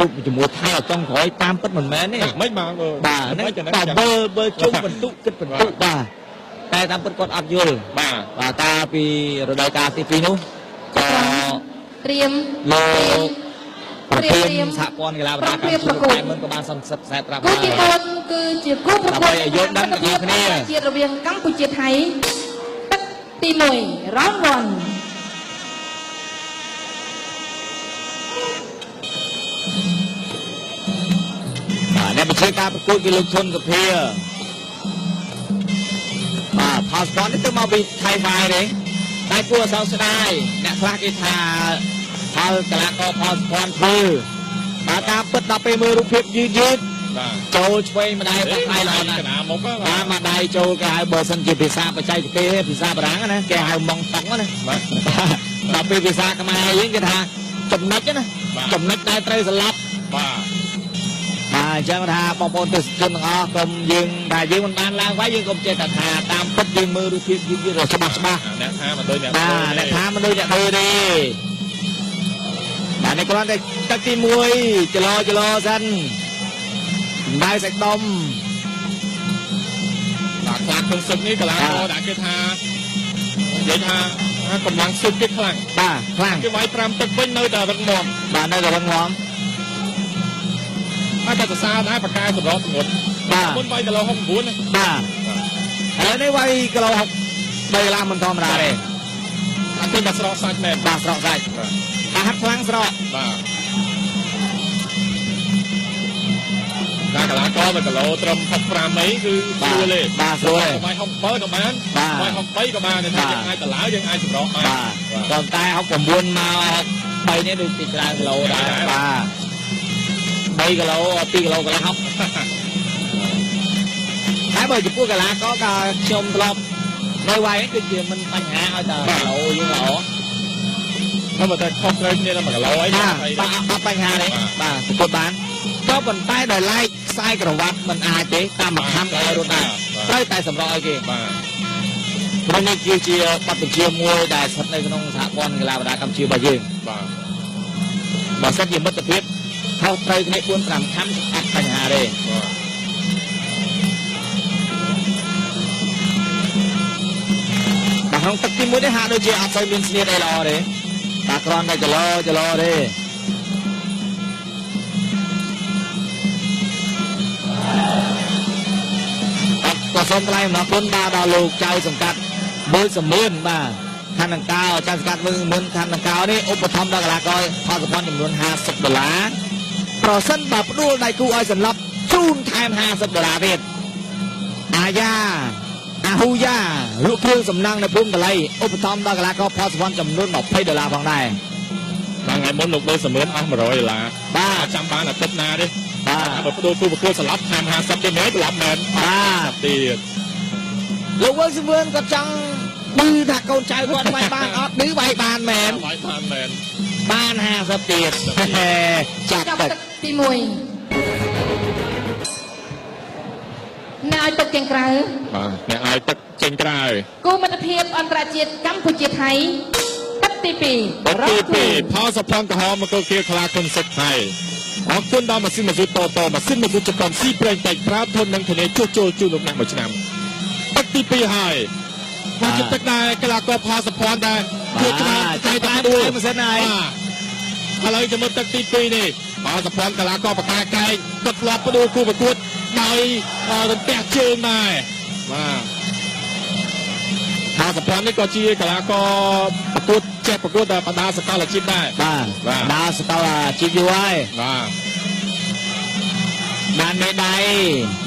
ជួបជាមួយថៃចុងក្រោយតាមពិតមិនមែនទេ មិនបាទ បាទហ្នឹងបាទ បើជុំបន្ទុកគិតបន្ទុកបាទ តែតាមពិតគាត់អត់យល់ បាទ បាទ តាពីរដូវកាលទី2នោះក៏ ត្រៀម លោកប្រធានសហព័ន្ធកីឡាបណ្ដាកម្ពុជាតែមិនក៏បានសន្សិតខ្សែប្រាប់ គូទី4គឺជាគូប្រកួត ឲ្យយល់ដឹងទាំងអស់គ្នា ជាតិរវាងកម្ពុជាថៃ ទឹកទី1 round 1 បាទ អ្នកបញ្ជាការប្រកួតគឺលោកធុនសុភា បាទ ផលស្ពននេះទៅមកពីថៃវាយទេ តែគួរសោកស្ដាយអ្នកខ្លះគេថាផលកលាករផលស្ពនធ្វើ បាទ តាមពិតដល់ពេលមើលរូបភាពយឺតយឺត ចូលឆ្វេងម្ដាយបាក់ដៃល្អណាស់ កណាមុខ បាទ ម្ដាយចូលគេហៅបើសិនជាភាសាបច្ចេកទេសភាសាបារាំងណាគេហៅម៉ងតុងណា បាទ ដល់ពេលភាសាខ្មែរយើងគេថាចំណុចណា ចំណុចដែលត្រូវស្លាប់ បាទ បាទ អញ្ចឹងថាបងប្អូនទេសជនទាំងអស់កុំយើងថាយើងមិនបានឡើងវាយ យើងកុំចេះតែថា តាមពិតយើងមើលរូបភាពយឺតយឺតច្បាស់ច្បាស់ អ្នកថាមិនដូចអ្នក បាទ អ្នកថាមិនដូចអ្នកធ្វើទេ បាទ នេះគ្រាន់តែទឹកទី1 ចលោចលោសិន ដៅសាច់ដុំ បាទ ខ្លាក្នុងសឹកនេះកលាករដែលគេថានិយាយថាកម្លាំងសឹកគេខ្លាំង បាទ ខ្លាំង គេវាយ5ទឹកវិញនៅតែរឹងមាំ បាទ នៅតែរឹងមាំ ហើយតែសរសើរដែរបកែសម្របធ្ងន់ បាទ មុនវាយគីឡូ69ណា បាទ ឥឡូវនេះវាយគីឡូ63កន្លះមិនធម្មតាទេ អត់ទេ បាទ ស្រកសាច់មែន បាទ ស្រកសាច់ បាទ ហាត់ខ្លាំងស្រក បាទ តែកីឡាករមួយគីឡូត្រឹម65អីគឺស្រួលទេ បាទ ស្រួលទេ វាយ67ក៏បាន វាយ63ក៏បាន តែយើងអាចតម្លើយើងអាចសម្របបាន បាទ តែ69មក63នេះដូចជាច្រើនគីឡូដែរ បាទ 3គីឡូ2គីឡូកន្លះ តែបើចំពោះកីឡាករក៏ខ្ញុំធ្លាប់នៅវាយគឺជាមិនបញ្ហាឲ្យតែគីឡូយើងល្អ តែបើតែខុសត្រូវគ្នាតែ1គីឡូអី បាទ អត់បញ្ហាទេ បាទ ប្រកួតបាន ក៏ប៉ុន្តែដោយឡែកខ្សែក្រវ៉ាត់មិនអាចទេ តាមមួយខំក៏ឲ្យរត់ដែរ ត្រូវតែសម្របឲ្យគេ បាទ ព្រោះនេះគឺជាបទបញ្ជាមួយដែលស្ថិតនៅក្នុងសហព័ន្ធកីឡាបណ្ដាកម្ពុជារបស់យើង បាទ បើសិនជាមិត្តភាពខុសត្រូវគ្នា4 5ខំអត់បញ្ហាទេ បាទ ក្នុងទឹកទី1នេះហាក់ដូចជាអត់សូវមានស្នៀតអីល្អទេ បាទ គ្រាន់តែចលោចលោទេ ក៏សូមថ្លែងអំណរគុណបាទដល់លោកចៅសង្កាត់មួយសមឿន បាទ ខណ្ឌដង្កោ ចៅសង្កាត់មួយសមឿនខណ្ឌដង្កោនេះឧបត្ថម្ភដល់កីឡាករផលសុផនចំនួន50ដុល្លារ ប្រសិនបើផ្ដួលដៃគូឲ្យសន្លប់ជូនថែម50ដុល្លារទៀត អាយ៉ាអាហ៊ូយ៉ាលក់គ្រឿងសំណង់នៅភូមិកលៃឧបត្ថម្ភដល់កីឡាករផលសុផនចំនួន20ដុល្លារផងដែរ បាទ ថ្ងៃមុនលោកដូចសមឿនអស់100ដុល្លារ បាទ ចាំបានអាទិត្យណាទេ បាទ បើផ្ដួលគូប្រកួតស្លាប់ថែម50ទៀតមែន ស្លាប់មែន បាទ ទៀត លោកវិលសមឿនក៏ចង់ឌឺថាកូនចៅគាត់វាយបានអត់ ឌឺវាយបានមែន វាយបានមែន បាន50ទៀត ចាប់ទឹក ទី1 អ្នកឲ្យទឹកចេញក្រៅ បាទ អ្នកឲ្យទឹកចេញក្រៅ គូមិត្តភាពអន្តរជាតិកម្ពុជាថៃ ទឹកទី2 ទឹកទី2 ផលសុផនក្រហមមកគៀខ្លាគុណសុកថៃ អរគុណដល់ម៉ាស៊ីនម៉ាស៊ូតូតូ ម៉ាស៊ីនម៉ាស៊ូចកំស៊ីប្រេងតែប្រើធន់នឹងធានាជួសជុលជូនលោកអ្នកមួយឆ្នាំ ទឹកទី2ហើយ មកជាទឹកដែរកីឡាករផលសុផនដែរ គឺច្រើនតែតែដួលម៉ាស៊ីនហើយ ឥឡូវចាំមើលទឹកទី2នេះ ផលសុផនកីឡាករបកាកែងគាត់ធ្លាប់ផ្ដួលគូប្រកួតដោយរន្ទះជើងដែរ បាទ ផលសុផននេះក៏ជាកីឡាករប្រកួតចេះប្រកួតតែបដាសកលអាជីពដែរ បាទ ដាសកលអាជីពយូរហើយ បាទ បានមេដៃ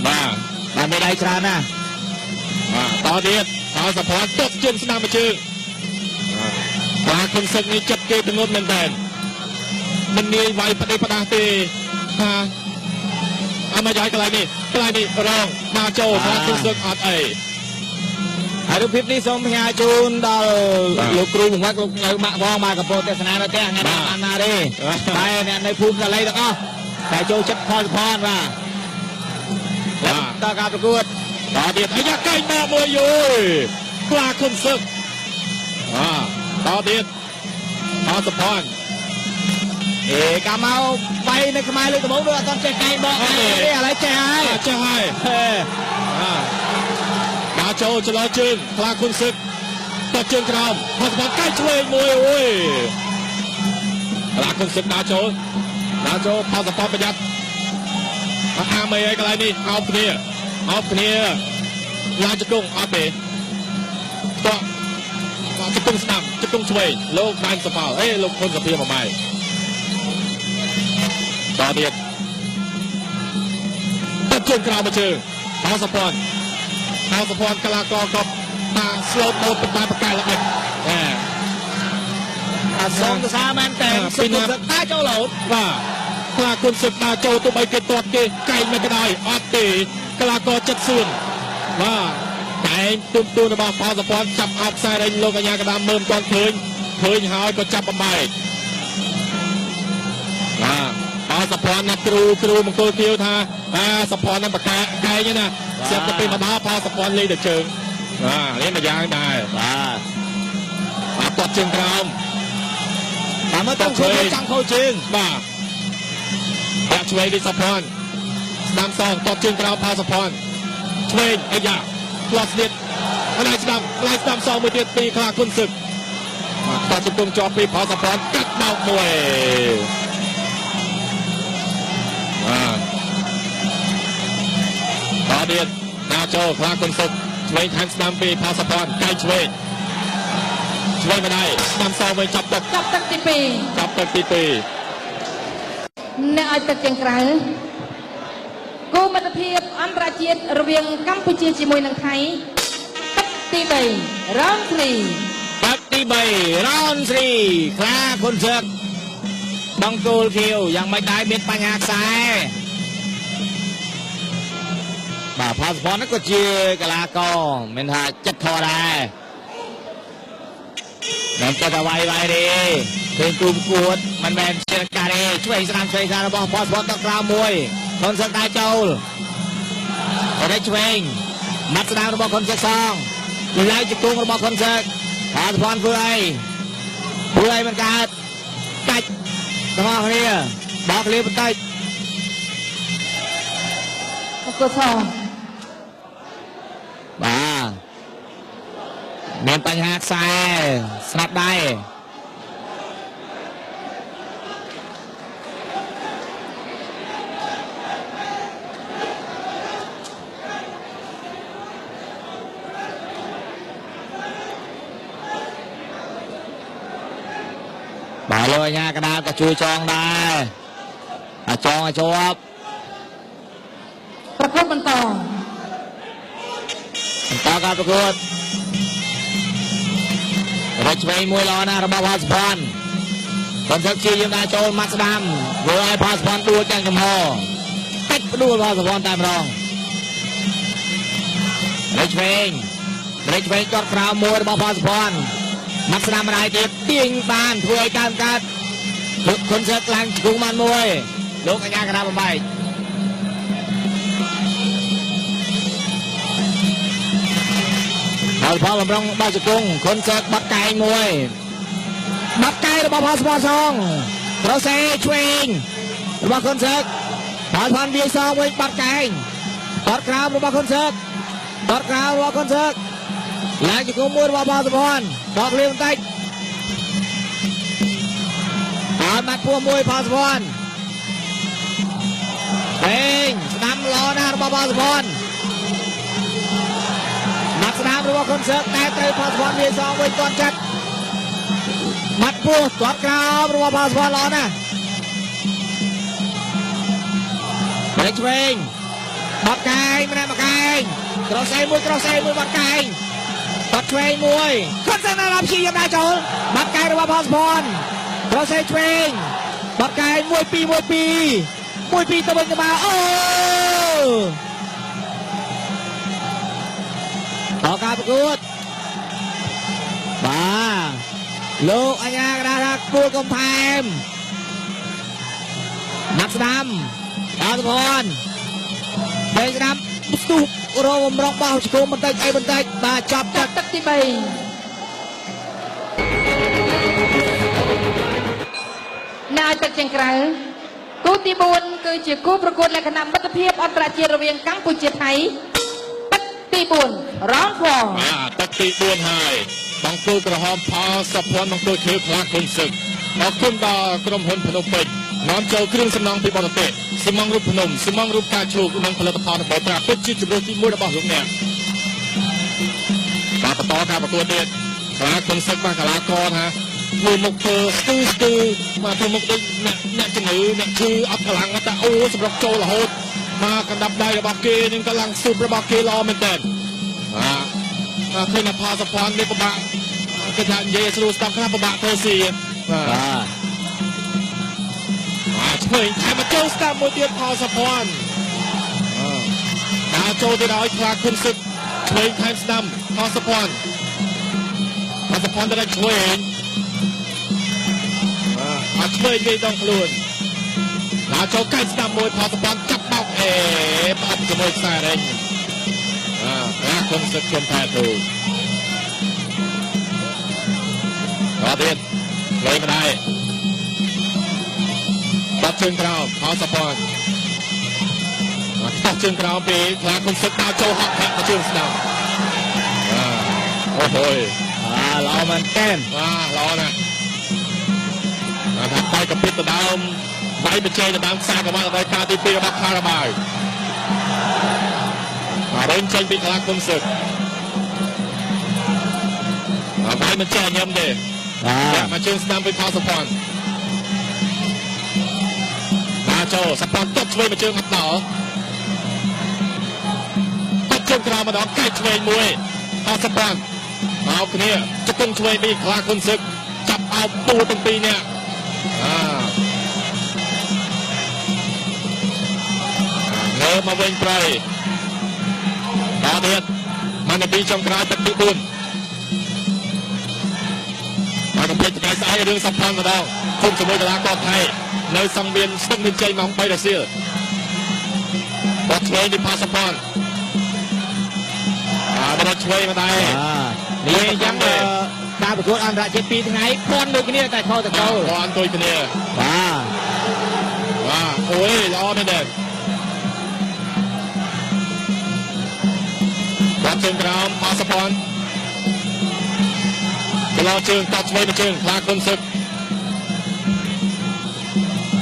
បាទ បានមេដៃច្រើនណាស់ បាទ តទៀតផលសុផនទុកជើងស្ដាំមួយជើង បាទ គុណសឹកនេះចិត្តគេធ្ងន់មែនតើ មិនងាយវាយផ្ដេសផ្ដាស់ទេ ថាអត់មកឲ្យកន្លែងនេះ កន្លែងនេះរងមកចូល ផលគុណសឹកអត់អី ហើយរូបភាពនេះសូមផ្ញើជូនដល់លោកគ្រូបង្វឹកលោកនៅម៉ាក់ផង បាទ កំពុងទេសនានៅផ្ទះថ្ងៃនេះបានណាទេ តែអ្នកនៅភូមិកាលីទាំងអស់តែចូលចិត្តផលផន បាទ តការប្រកួត បាទទៀត អាយ៉ាកែងមកមួយយយខ្លាគុណសឹក បាទ តទៀតផលសុផន អេកាមកវាយនៅខ្មែរលើកដំបូងដូចអត់ទាន់ចេះកែងបកទេឥឡូវចេះហើយ ចេះហើយបាទចូលចលោជើងខ្លាគុណសឹកតជើងក្រោមផលសផនកែឆ្វេងមួយអូយខ្លាគុណសឹកដើរចូលដើរចូលផលសផនប្រយ័ត្នអត់អាមអីហើយកន្លែងនេះអោបគ្នាអោបគ្នាឡើងជង្គង់អត់ទេតជង្គង់ស្ដាំជង្គង់ឆ្វេងលោកដែនសផលអេលោកហ៊ុនសភាមួយម៉ែតទៀតតជើងក្រោមមួយជើងផលសផនផលសផនកលាករក៏តាស្លូតម៉ូតប៉ុន្តែបកែល្បិចអេអាសងទៅសាមែនតែពីណាតាចូលលោតបាទខ្លាគុណសឹកដើរចូលទោះបីគេទាត់គេកែងមិនក៏ដោយអត់ទេកលាករចិត្តសួនបាទកែងទុំទួនរបស់ផលសផនចាប់អោបខ្សែរែងលោកអាញាកដាមើលមិនទាន់ឃើញឃើញហើយក៏ចាប់បំបែកបាទផលសផនណាគ្រូគ្រូមង្គលខៀវថាអាសផននឹងបកែកែងណាស្រាប់តែពេលមកដល់ផលសផនលេងទៅជើងបាទនេះមួយយ៉ាងដែរបាទបាទទាត់ជើងក្រោមបាទមើលទៅចង់ខូចជើងបាទបាក់ឆ្វេងពីសផនស្ដាំសងទាត់ជើងក្រោមផលសផនឆ្វេងអាយ៉ាផ្លាស់ស្នៀតម្លាយស្ដាំម្លាយស្ដាំសងមួយទៀតពីខ្លាគុណសឹកបាទតជង្គង់ជាប់ពីផលសផនកាត់បោកមួយបាទតទៀតដើរចូលខ្លាគុណសឹកឆ្វេងខាងស្ដាំពីផលសផនកែងឆ្វេងឆ្វេងម្ដាយស្ដាំសងវិញចាប់ទឹកចាប់ទឹកទី2ចាប់ទឹកទី2អ្នកឲ្យទឹកជើងក្រៅគូមិត្តភាពអន្តរជាតិរវាងកម្ពុជាជាមួយនឹងថៃទឹកទី3 round 3ទឹកទី3 round 3ខ្លាគុណសឹកបង្គោលខៀវយ៉ាងមិនដែរមានបញ្ហាខ្សែបាទផលសផននោះក៏ជាកីឡាករមានថាចិត្តធរដែរមិនចេះតែវាយវាយទេឃើញគូប្រកួតមិនមែនជាការទេឆ្វេងស្ដាំឆ្វេងស្ដាំរបស់ផលសផនទឹកក្រោមមួយខុនសឹកដែរចូលតែឆ្វេងម៉ាត់ស្ដាំរបស់ខុនសឹកសងឡើងជង្គង់របស់ខុនសឹកផលសផនធ្វើអីធ្វើអីមិនកើតកាច់ទាំងអស់គ្នាបោកគ្នាបន្តិចអរគុណសងបាទមានបញ្ហាខ្សែស្នាប់ដៃបាទលោកអាញាកដាលក៏ជួយចងដែរអាចងឲ្យជាប់ប្រកួតបន្តបន្តការប្រកួតរកឆ្វេងមួយល្អណាស់របស់ផលសផនគាត់សឹកជាយើងដែរចូលម៉ាត់ស្ដាំធ្វើឲ្យផលសផនដួលទាំងចំហតិចផ្ដួលផលសផនតែម្ដងរកឆ្វេងរកឆ្វេងទាត់ក្រោមមួយរបស់ផលសផនម៉ាត់ស្ដាំម្ដាយទៀតទាញបានធ្វើឲ្យកើតកើតគុណសឹកឡើងជង្គង់បានមួយលោកអាញាកណ្ដាលបំបែកផលផលបំរុងបោះជង្គង់គុណសឹកបាត់កែងមួយបាត់កែងរបស់ផលសផនសងប្រសេឆ្វេងរបស់គុណសឹកផលផលវាយសងវិញបាត់កែងបាត់ក្រោមរបស់គុណសឹកបាត់ក្រោមរបស់គុណសឹកឡើងជង្គង់មួយរបស់ផលសផនបោកលៀបបន្តិចហើយបាត់ពោះមួយផលសផនពេងស្ដាំល្អណាស់របស់ផលសផនបាត់ស្ដាំរបស់គុណសឹកតែត្រូវផលសផនវាយសងវិញទាន់ចិត្តបាត់ពោះទាត់ក្រោមរបស់ផលសផនល្អណាស់បែកឆ្វេងបាត់កែងម្នាក់មកកែងក្រសេមួយក្រសេមួយបាត់កែងបាត់ឆ្វេងមួយគាត់សែនអារម្មណ៍ព្យាយាមដែរចូលបាត់កែងរបស់ផលសផនក្រសេឆ្វេងបាត់កែង1 2 1 2 1 2ទៅវិញទៅមកអូតការប្រកួតបាទលោកអញ្ញាកដាថាគួរកំផែមម៉ាត់ស្ដាំផលសផនបែកស្ដាំស្ទុះរងបំរុងបោះជង្គង់បន្តិចអីបន្តិចបាទចាប់ទឹកទឹកទី3អ្នក អ្នកឲ្យទឹកចេញក្រៅគូទី4គឺជាគូប្រកួតលក្ខណៈមិត្តភាពអន្តរជាតិរវាងកម្ពុជាថៃទឹកទី4 round 4 បាទទឹកទី4ហើយបង្គោលក្រហមផលសុភ័ណ្ឌបង្គោលខៀវខ្លាគុណសឹកអរគុណដល់ក្រុមហ៊ុនភ្នំពេញនាំចូលគ្រឿងសំណង់ពីបរទេសសំណង់រូបភ្នំសំណង់រូបផ្កាឈូកនិងផលិតផលរបស់ត្រាពិតជាជម្រើសទី1របស់លោកអ្នកបាទបន្តការប្រកួតទៀតខ្លាគុណសឹកបាទកីឡាករថាធ្វើមុខធ្វើស្ទឺបាទធ្វើមុខដូចអ្នកជំងឺអ្នកឈឺអត់កម្លាំងតែអូសម្រុកចូលរហូតមកកណ្ដាប់ដៃរបស់គេនឹងកម្លាំងស៊ូបរបស់គេល្អមែនទែនបាទឃើញថាផលសុភ័ណ្ឌនេះពិបាកគេថានិយាយស្រួលស្ដាប់ខ្លះពិបាកធ្វើស៊ីបាទឆ្វេងថែមចូលស្ដាប់មួយទៀតផលសុភ័ណ្ឌដើរចូលទៅដល់ខ្លាគុណសឹកឆ្វេងថែមស្ដាំផលសុភ័ណ្ឌផលសុភ័ណ្ឌទៅឆ្វេងអត់ឆ្វេងវិញដងខ្លួនដើរចូលកែស្ដាំមួយផលសុភ័ណ្ឌចាប់បោកអេផ្អប់ជាមួយខ្សែរេងខ្លាគុណសឹកជុំផែទូអត់ទៀតលេងមិនដែរបាត់ជើងក្រោមផលសុភ័ណ្ឌខ្ទោះជើងក្រោមពីខ្លាគុណសឹកដើរចូលហក់ធាក់មកជើងស្ដាំអូហូយល្អមែនទែនបាទល្អណាស់ថាបាយកពីតដើមវាយបញ្ចេញដើមខ្សែក្រវ៉ាត់ដល់ការទី2របស់ខារ៉ាបាវបាទរុញចេញពីខ្លាគុណសឹកវាយមិនចេះញឹមទេបាទមកជើងស្ដាំពីផលសុភ័ណ្ឌបាទចូលសុភ័ណ្ឌទាត់ឆ្វេងមកជើងអត់ដល់ទាត់ជើងក្រោមម្ដងកែឆ្វេងមួយផលសុភ័ណ្ឌមកគ្នាជង្គង់ឆ្វេងពីខ្លាគុណសឹកចាប់អោបពូទាំងពីរនាក់ងើមកវិញប្រៃដល់ទៀតមកនាទីចុងក្រោយទឹកទី4បាទកំភ្លេចថ្ងៃស្អែករឿងសំខាន់ម្ដងគុំជាមួយកីឡាករថៃនៅសង្វៀនស្ទឹងមានជ័យម៉ោង3រសៀលបាត់ឆ្វេងពីផាសផនបាទឆ្វេងមកដែរនេះអញ្ចឹងការប្រកួតអន្តរជាតិ2ថ្ងៃពាន់ដូចគ្នាតែខុសតកូលពាន់ដូចគ្នាបាទបាទអូយល្អមែនទេបាត់ជើងក្រោមផាសផនកន្លងជើងតាត់ឆ្វេងមកជើងខ្លាគុណសឹក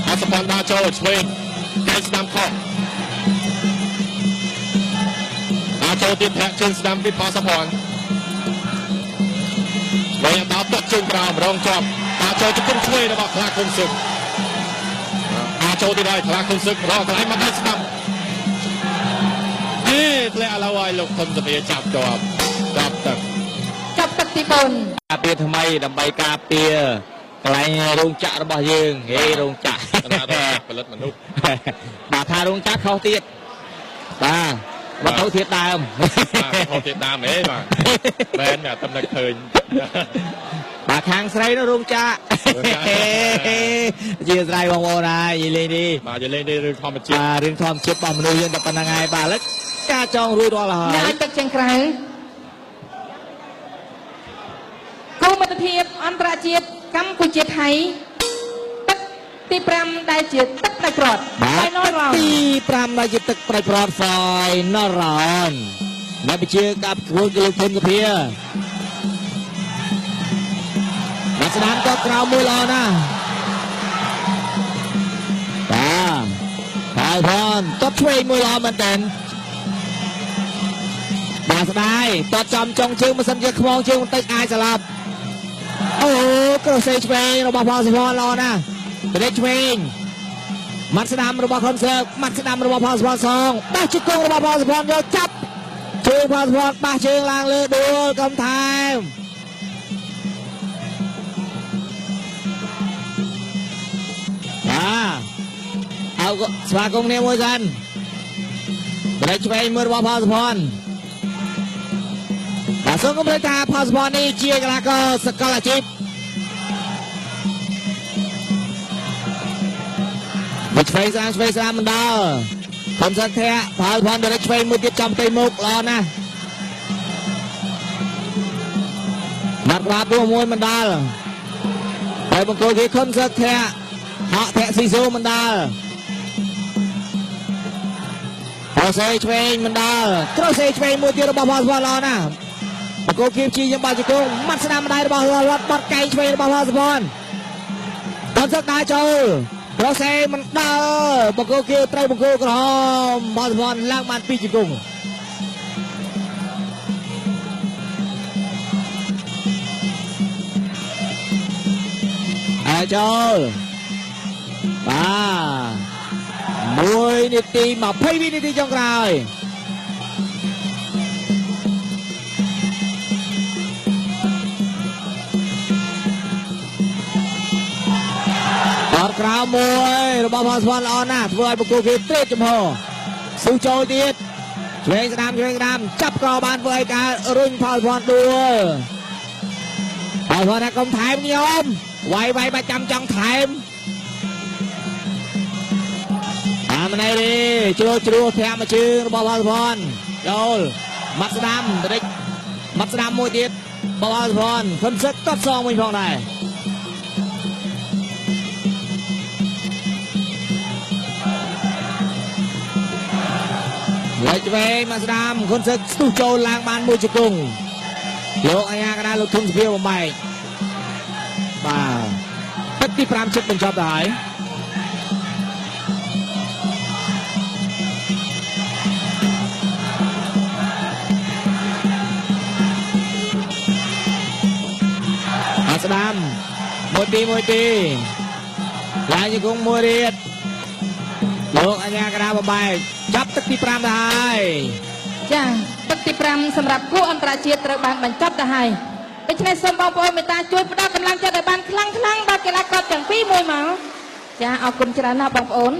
ផាសផនដើរចូលឆ្វេងកែស្ដាំខុសដើរចូលទៀតធាក់ជើងស្ដាំពីផាសផនវិញដល់ទាត់ជើងក្រោមរងជាប់ដើរចូលជង្គង់ឆ្វេងរបស់ខ្លាគុណសឹកដើរចូលទៀតហើយខ្លាគុណសឹករកកន្លែងមកដៃស្ដាំអេធ្លាក់ឥឡូវហើយលោកធនសភាចាប់ជាប់ចាប់ទឹកចាប់ទឹកទី4ការពារថ្មីដើម្បីការពារកន្លែងរោងចក្ររបស់យើងហេរោងចក្រផលិតមនុស្សបាទថារោងចក្រខុសទៀតបាទវត្ថុធាតុដើមបាទវត្ថុធាតុដើមហេបាទមែនតែតំណឹកឃើញបាទខាងស្រីនោះរោងចក្រជាស្រ័យបងប្អូនហើយនិយាយលេងនេះបាទនិយាយលេងនេះរឿងធម្មជាតិបាទរឿងធម្មជាតិរបស់មនុស្សយើងតែប៉ុណ្្នឹងហើយបាទឥឡូវការចងរួចរាល់ហើយអ្នកឲ្យទឹកចេញក្រៅគូមិត្តភាពអន្តរជាតិកម្ពុជាថៃទឹកទី5ដែលជាទឹកផ្ដាច់ព្រាត់ Final round ទី5ដែលជាទឹកផ្ដាច់ព្រាត់ Final round នៅវិជាការប្រកួតគឺលោកធនសុភាបាទស្ដាំក៏ក្រោមមួយល្អណាស់បាទហើយផងតបឆ្វេងមួយល្អមែនតើបាទស្ដាយតបចំចុងជើងមិនសិនជាខ្មងជើងបន្តិចអាចស្លាប់អូក្រសេឆ្វេងរបស់ផលសុភ័ណ្ឌល្អណាស់ប្រេឆ្វេងម៉ាត់ស្ដាំរបស់ខុនសើម៉ាត់ស្ដាំរបស់ផលសុភ័ណ្ឌសងបាសជង្គង់របស់ផលសុភ័ណ្ឌយកចាប់ជើងផលសុភ័ណ្ឌបាសជើងឡើងលើដួលកំថែមបាទអោស្វាគមន៍គ្នាមួយសិនប្រេឆ្វេងមួយរបស់ផលសុភ័ណ្ឌបាទសូមកុំភ្លេចថាផលសុភ័ណ្ឌនេះជាកីឡាករសកលអាជីពមកឆ្វេងស្ដាំឆ្វេងស្ដាំមិនដល់ខំសន្ធាផលផនដល់ឆ្វេងមួយទៀតចំផ្ទៃមុខល្អណាស់បាត់ក្បាលពោះមួយមិនដល់ហើយបង្គោលគេខុនសន្ធា ហក់ធាក់ស៊ីស៊ូមិនដល់ក្រសេឆ្វេងមិនដល់ក្រសេឆ្វេងមួយទៀតរបស់ផលសុភ័ណ្ឌល្អណាស់បង្គោលគៀបជីយើងបាល់ជង្គង់ម៉ាត់ស្ដាំម្ដាយរបស់រត់បត់កែងឆ្វេងរបស់ផលសុភ័ណ្ឌតនសឹកដើរចូលក្រសេមិនដល់បង្គោលគៀបត្រូវបង្គោលក្រហមផលសុភ័ណ្ឌឡើងបាន2ជង្គង់ចូលបាទ1នាទី20វិនាទីចុងក្រោយអត់ក្រៅមួយរបស់ផលស្វាន់ល្អណាស់ធ្វើឲ្យបង្គោលគេត្រេកចំហស៊ូចូលទៀតឆ្វេងស្ដាំឆ្វេងស្ដាំចាប់កបានធ្វើឲ្យការរុញផលស្វាន់ដួលផលស្វាន់ថាកុំថែមខ្ញុំវាយវាយបាច់ចាំចង់ថែមអាម្នេះទេជ្រួជ្រួធាក់មួយជើងរបស់ផលសុភ័ណ្ឌចូលម៉ាត់ស្ដាំតិចម៉ាត់ស្ដាំមួយទៀតរបស់ផលសុភ័ណ្ឌខុនសឹកកាត់សងវិញផងដែរលេចវែងម៉ាត់ស្ដាំខុនសឹកស្ទុះចូលឡើងបានមួយជង្គង់លោកអាញាកណ្ដាលលោកធុងសុភាបំបែកបាទទឹកទី5ជិតបញ្ចប់ទៅហើយអស្ដាំមួយទីមួយទីឡើងជង្គង់មួយទៀតលោកអញ្ញាកណ្ដាលបំបែកចាប់ទឹកទី5ទៅហើយចាទឹកទី5សម្រាប់គូអន្តរជាតិត្រូវបានបញ្ចប់ទៅហើយដូច្នេះសូមបងប្អូនមេត្តាជួយផ្ដល់កម្លាំងចិត្តឲ្យបានខ្លាំងខ្លាំងដល់កីឡាករទាំងពីរមួយមកចាអរគុណច្រើនណាស់បងប្អូនឥ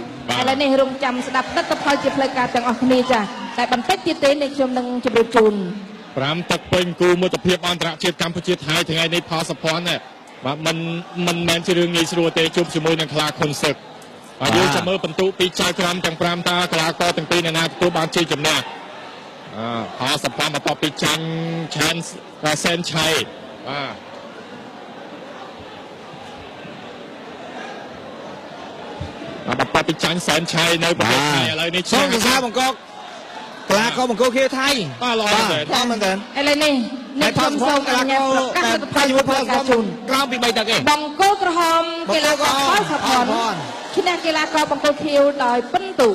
ឡូវនេះរងចាំស្ដាប់លទ្ធផលជាផ្លូវការទាំងអស់គ្នាចាតែបន្តិចទៀតទេនេះខ្ញុំនឹងជម្រាបជូន5ទឹកពេញគូមិត្តភាពអន្តរជាតិកម្ពុជាថៃថ្ងៃនេះផលសុភ័ណ្ឌបាទមិនមែនជារឿងងាយស្រួលទេជួបជាមួយនឹងខ្លាខុនសឹកបាទយើងចាំមើលបន្ទុពីចៅក្រមទាំង5តើកីឡាករទាំងពីរអ្នកណាទទួលបានជ័យជំនះផលសុភ័ណ្ឌបន្ទាប់ពីចាញ់ឆានសែនឆៃបាទបន្ទាប់ពីចាញ់សែនឆៃនៅប្រទេសថៃឥឡូវនេះសូមសរសើរបង្គោលកីឡាករបង្គោលខៀវថៃបាទល្អមែនតមែនតើឥឡូវនេះនេះខ្ញុំសូមអនុញ្ញាតប្រកាសលទ្ធផលជាមួយផលការជូនក្រោមពី3ទឹកទេបង្គោលក្រហមកីឡាករផលសុភ័ណ្ឌឈ្នះកីឡាករបង្គោលខៀវដោយពិន្ទុ